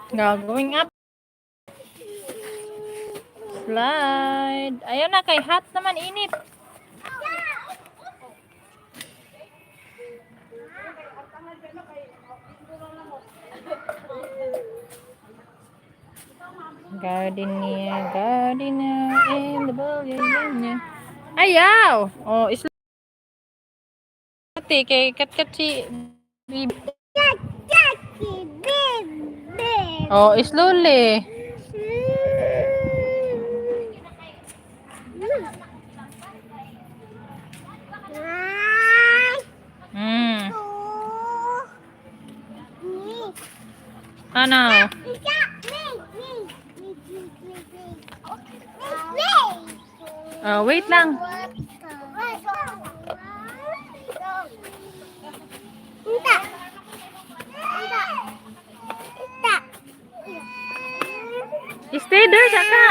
Going up. Slide. Ayaw na, kay hot naman, init. Gardenia, gardenia, in the building. Ayaw! Oh, isla. Ate, kay kat-kat si baby. Oh, slowly. Ano? Oh, wait lang. Stay there, saka.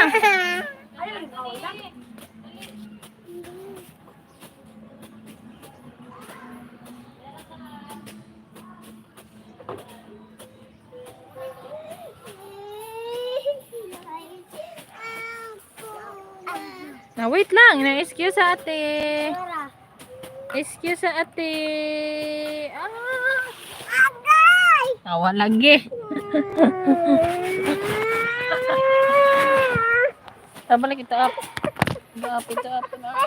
Na, wait lang. Na-excuse sa ate. Excuse sa ate. Ah. Tawa lagi. Tama lagi ito up. Ito up, ito up. Ito up.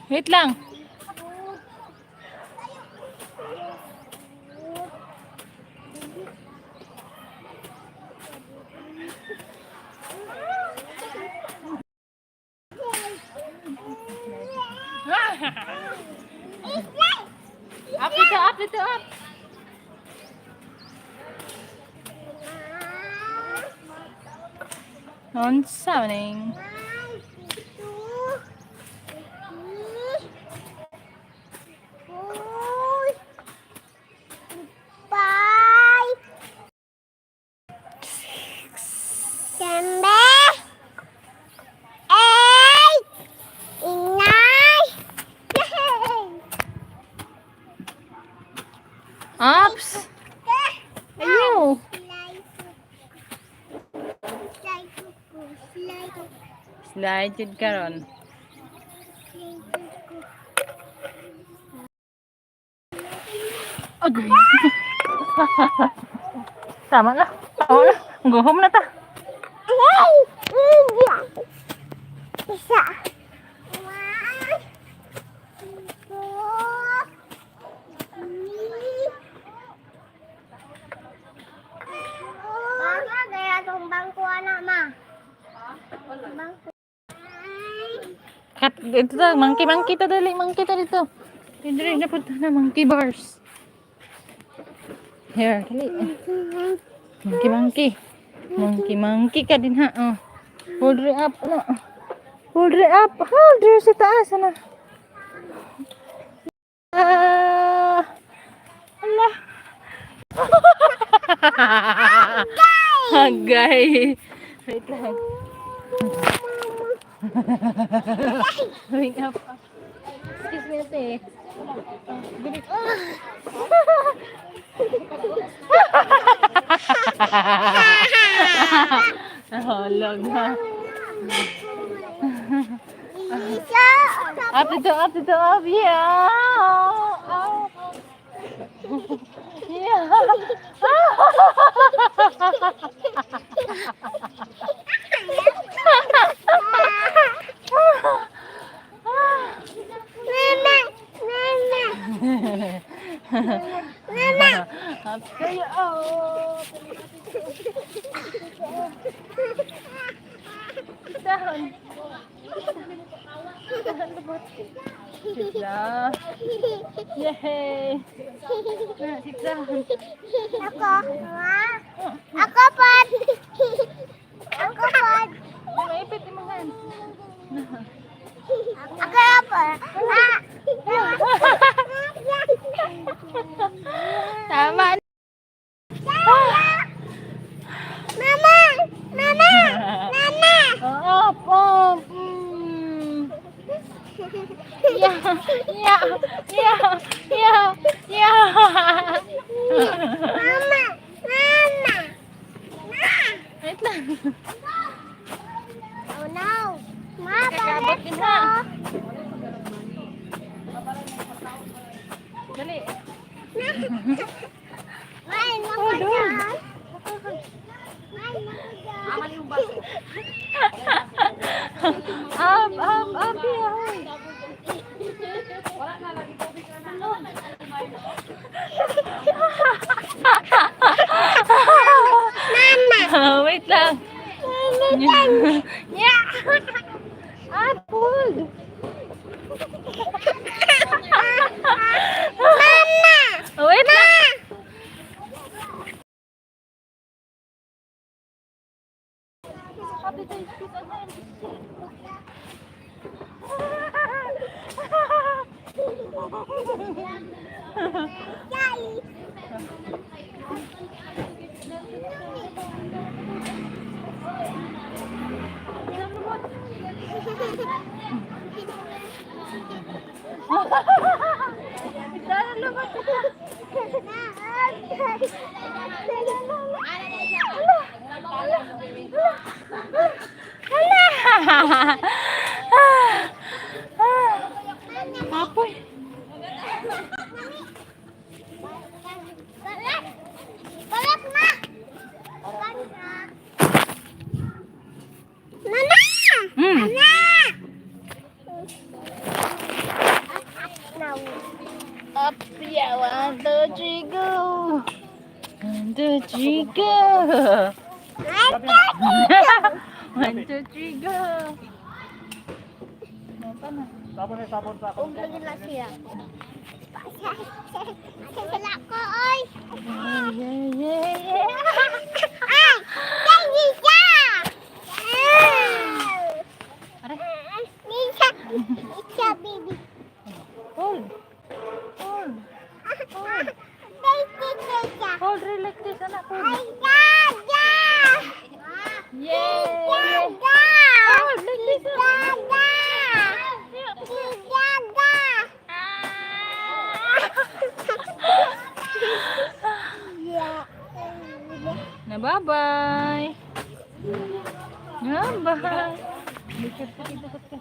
Wait lang. Up, ito up, ito up. Unsa man? 1, 2, 3, 4, 5, 7, 8, 9, 10. Ups. Ayo. Slide jud karon. Agoy. Tama na. Tama na. Go home na ta. Isa. 1, 2, 3. Bangka, gaya tong bangko na, ma. Bangko. Kat, ito ta, monkey, monkey ta dali, monkey ta dito. Dili na punta na monkey bars. Here, dali. Monkey, monkey. Monkey, monkey ka din ha. Oh. Hold her up, ano. Hold her up. Hold her sa taas, ano. Ah. Ala. Agay. Wait lang. Wait up. Excuse me, ate. Dali. Nahulog na. Isa. Up ito, up ito, up. Yeah! Up. Yeah! Mama, mama. Mama. Up kayo. Oh. Down. Sit down. Yay! Sit down. Ako. Ma. Ako pod. Ako pod. Maipit imong hand. Ako pod. Ah. Tama. Ah. Mama! Mama! Mama! Up, up. Yeah. Mama! Mama! Ma! Wait lang. Oh no! Ma, Kakabot balik din ko. ha. Dali. May Oh, naku Lord. dyan. May naku dyan. Up, up, up here. Mama! Wait lang. Yeah. Up, hold. Mama! Wait lang. Yay! Hala! Kapoy. Balak! Balak ma! Mama! Mama! No. Up, yeah, one, two, three, go. One, two, three, go. One, two, three, go. Ano na? Sabon na sabon sa ako. Huwag lagi na siya. Sala ko, oy! Yeah. Ay! Baby siya! Aray. Nisa! Nisa, baby. Hold. Hold. Baby siya. Hold, relax this, anak. Hold. Ay, gaga! Yeah. Gaga! Hold, like this. Gaga! Gaga! Yeah. Na bye-bye. Bye-bye. Lukat ka, lukat ka.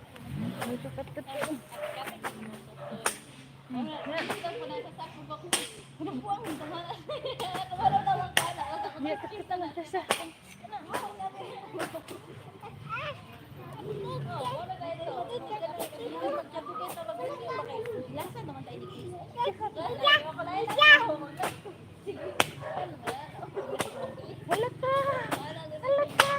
Lukat ka. Wala ka. Wala ka.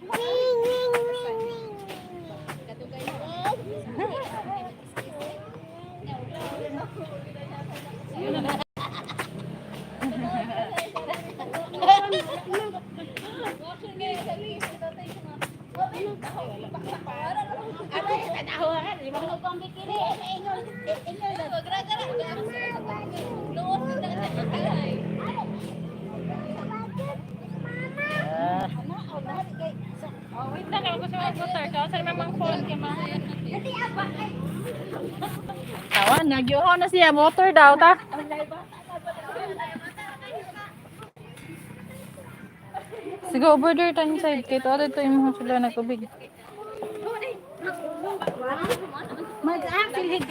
Wing, wing, wing, wing, wing. Oh, wait lang. Ako sa mga motor. Kawa sa mamang phone kay ma. Tawa, nagyuho na siya. Motor daw, ta. Sige, over there tayo side. Kaya ito, ito yung mga sila na tubig. Mag-aak, silhig,